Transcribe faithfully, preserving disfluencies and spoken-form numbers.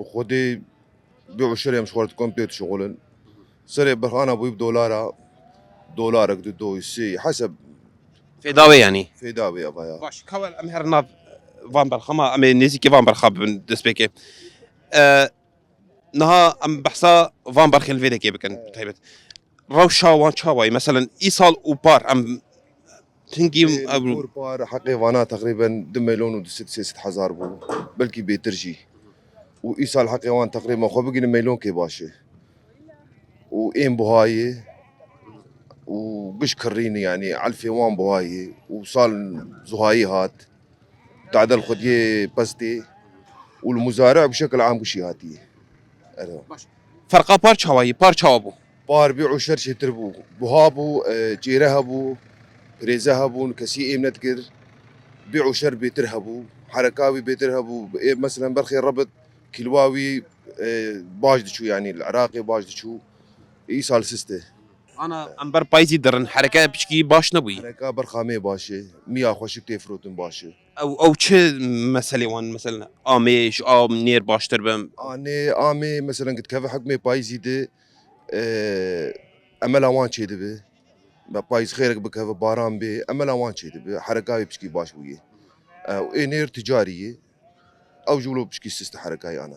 Xwedê bî û şerê em ji xwe re dikom pê dişixulin. Serê berxana bûyî bi dolara, dolarek, du, doyî, sê, heseb Fêda wê yanî. fêda wê ava ya. Baş, kawel em her nav van berxama, em ê nêzîkî van berxa bibin destpêkê. E, niha em behsa van berxê li vê dekê bikin taybet. Rewşa wan çawa ye? Meselen îsal û par em hingî Ê, li gor par heqê vana teqrîben du milyon û du sed sê sed hezar bû. Belkî bêtir jî. Û îsal heqê wan teqrîben xwe bigînin milyonkê baş e. Û ên buha ye. Û giş kirrîn e, yanî elfê wan buha ye. Û sal zuhayî hat. Tadel xwediyê pestê. Û li muzare bi şekil am gişî hatiye. Ero. Ferqa par çawa ye? Par çawa bû? Par bî û şer çêtir bû. Buha bû, e, çêre hebû, pirêze hebûn, kesî êm nedikir. Bî û şer bêtir hebû. Hereka wî bêtir hebû. Ê, meselen berxê rebit, kîlwa wî, e, baş diçû, yanî li Iraqê baş diçû. Îsal sist e. Ana em ber payîzî dirin, hereke piçkî baş nebûyî. Hereka berxamê baş e. Miya xweşik tê firotin baş e. Ew, ew çi meselê wan, meselen amê ji a nêr baştir be? Anê amê, meselen, gidkeve hukmê payîzî de, e, emela wan çêdibe. Be payîz xêrek bikeve, baran bê, emela wan çêdibe. Hereka wê piçkî baş bûye. E, û ê nêr ticarî ye. Ew jî wilo piçkî sist e herekayê ana.